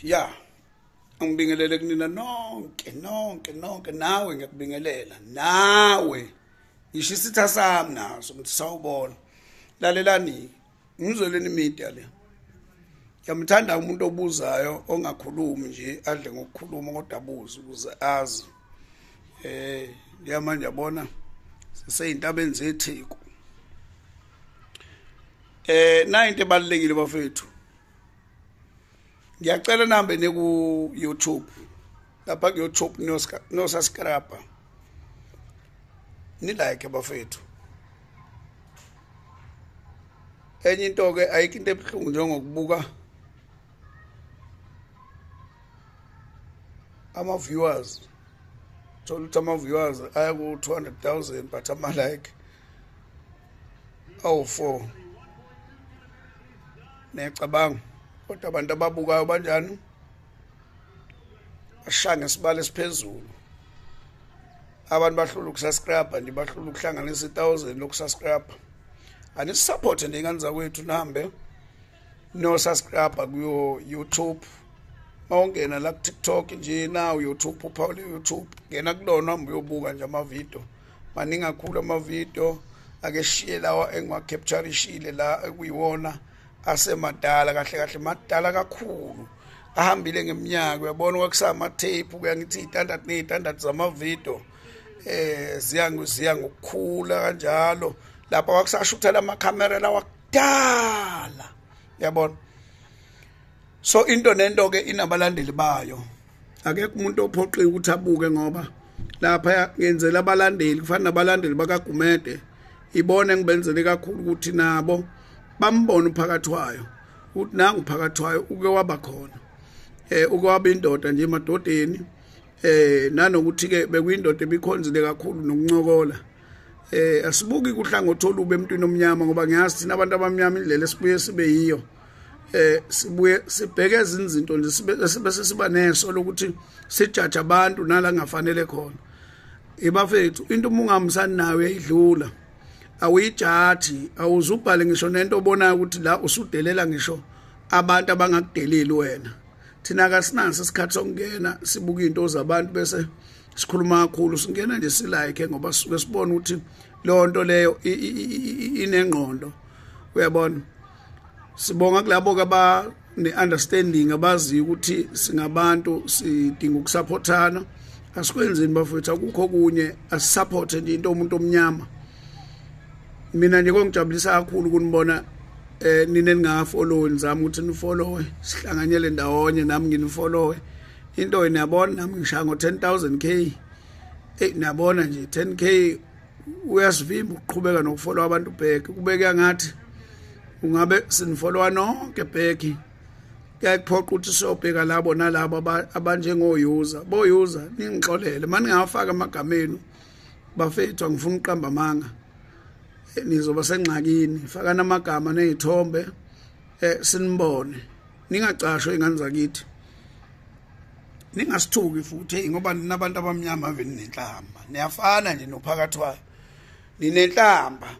Ya, angibingelele kunina nonke nonke nonke, nawe ngiyakubingelela, nawe ngisho isitha sami naso ngithi sawubona. Lalelani, ngizweleni media le. Ngiyamthanda umuntu obuzayo ongakhulumi nje, adle ngokukhuluma kodwa abuze ukuze azi. Njengamanje yabona siseyintabeni zeTheku. Na into ebalulekile bafethu. Ngiyacela nihambe niye ku YouTube. Lapha ku YouTube no subscribe. Ni like bafethu. Enye into ke ayikho into ebuhlungu njengokubuka ama viewers. Thola ukuthi ama viewers aya ku 200,000 but ama like awu 4. Niyacabanga kodwa abantu ababukayo banjani? Bashaya ngesibalo esiphezulu. Abantu bahlula ukusubscribe nje, bahlula ukuhlanganisa 1000 lokusubscribe. Anisupporte nje ingane zakwethu, nihambe no subscribe kuyo YouTube. Mawungena la ku TikTok nje na YouTube, uphawule YouTube, ngena kulona uhambe uyobuka nje ama video. Maningi kakhulu ama video ake shiye lawa engiwacaptureishile la ekuyiwona asemadala, kahle kahle madala kakhulu, ahambile ngeminyaka. Uyabona kwakusama tape, kuya ngithi izitandard nezitandard zama video ziya ngokukhula kanjalo. Lapha kwakusashuthela ama camera lawa kudala, uyabona. So into nento ke inabalandeli bayo, akekho umuntu ophoqiwe ukuthi abuke, ngoba lapha ngenzela abalandeli kufana nabalandeli bakaGumede, ibone ngibenzele kakhulu ukuthi nabo bambone uphakathi wayo, ukuthi nangu phakathi wayo uke waba khona, uke waba indoda nje emadodeni, nanokuthi ke bekuyindoda ebikhonzile kakhulu nokuncokola. Asibuki kuhlangothi olubi emntwini omnyama, ngoba ngiyazi thina abantu abamnyama indlela esibuye sibe yiyo, sibuye sibheke izinto nje bese siba neso lokuthi sijaje abantu nala kungafanele khona. Ibafethu, into uma ungahambisani nayo uyayidlula, awuyijaji, awuzubhale ngisho nento obonayo ukuthi la usudelela ngisho abantu abangakudeleli wena. Thina kasinaso isikhathi sokungena sibuka into zabantu bese sikhuluma kakhulu, singena nje silike ngoba sisuke sibona ukuthi leyo nto leyo inengqondo, uyabona. Sibonga kulabo ke aba ne-understanding, abaziyo ukuthi singabantu sidinga ukusupportana. Asikwenzini bafethu, akukho kunye, asisupporte nje into umuntu omnyama. Mina nje kongijabulisa kakhulu ukunibona nina ningafollow, nizama ukuthi nifollowe, sihlanganyele ndawonye, nami nginifollowe. Into niyabona nami ngishaya ngo 10,000 K. Niyabona nje 10K uyasivimba ukuqhubeka nokufollow abantu back. Kubeka ngathi ungabe sinifollowa nonke back, kuyakuphoqa ukuthi siyobheka labo nalabo abanjengo user. Bo user ningixolele maningafaka amagama enu bafethu, angifuni ukuqamba amanga, nizoba sengxakini. Fakana amagama nezithombe, sinibone, ningacashwa ingane zakithi, ningasithuki futhi. Hey, ngoba ninabantu abamnyama ave ninenhlamba, niyafana nje nophakathi wayo, ninenhlamba.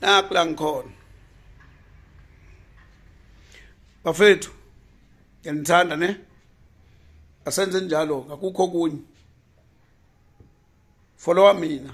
Nakho la ngikhona bafethu, ngiyanithanda ne, asenze njalo, akukho kunye. Follow mina.